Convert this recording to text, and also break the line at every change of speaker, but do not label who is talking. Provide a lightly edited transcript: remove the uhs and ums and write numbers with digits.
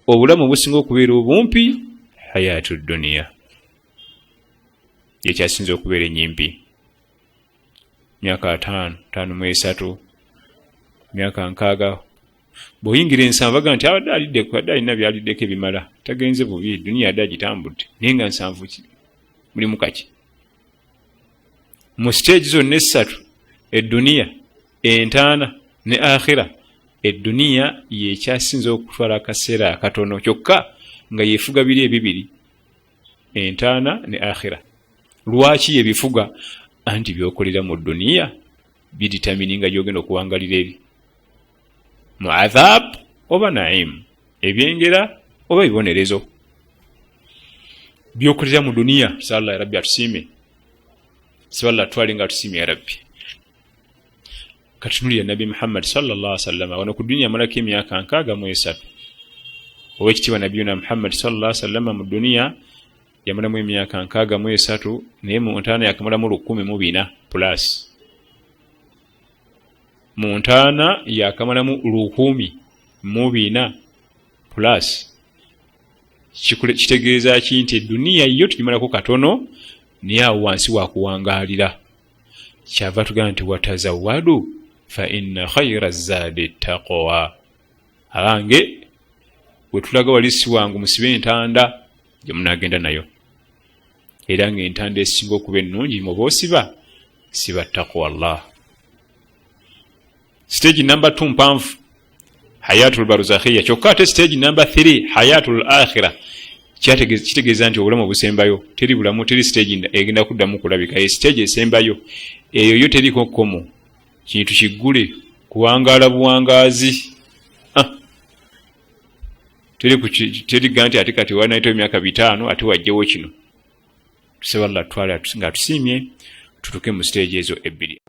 Obulamu obusinga okubeera obumpi hayatu duniya, yekyasinza okubeera enyimpi, myaka 50, 53, myaka 60. Bw'oyingira 70 baga nti abadde aliddeko, adde alina byaliddeko ebimala, tagenze bubi, duniya adde agitambudde. Naye nga 70 mulimu kaki? Mu siteegi zonna essatu, eduniya, entaana ne akhira, eduniya yekyasinza okutwala akaseera akatono, kyokka nga yefuga biri ebibiri, entaana ne akhira. Lwaki yebifuga? Anti byokolera mu duniya bidetermininga gyogenda okuwangalira eri mu adhab oba naim, ebyengera oba ebibonerezo byokolera mu duniya. Sala ya Rabbi atusiime, saba Allah atwale nga atusiime ya Rabbi. Katunulira Nabbi Muhammad sallallahu sallama, wano ku duniya amalako emyaka 63. Owekitiibwa Nabiyuna Muhammad sallallahu sallama mu duniya yamalamu emyaka 63, naye mu ntaana yakamalamu 1400 plus. Mu ntaana yakamalamu 1400 plus. Kitegeeza ki? Nti eduniya yo tugimalako katono, naye awo wansi wakuwangaalira. Kyava tugamba nti watazawadu fa inna khaira zaadi taqwa. Abange, wetulaga wali si wangu, musibe entanda gye munagenda nayo, era nga entanda esinga okuba ennungi muba osiba siba taqwa llah. Stage number 2 mpanvu, hayatul barzakhiya. Kyokka ate stage number 3, hayatul akhira, kitegeeza nti obulamu obusembayo, teri bulamu, teri stage egenda kuddamu kulabika. E stage esembayo eyo yo teriko kkomo, kintu kiggule, kuwangaala buwangaazi. Ah. Teriga nti ate kati wanaita emyaka 50 ate wajjewo kino. Tusaba Allah twale nga tusiimye, tutuke mu stage ezo ebbiri.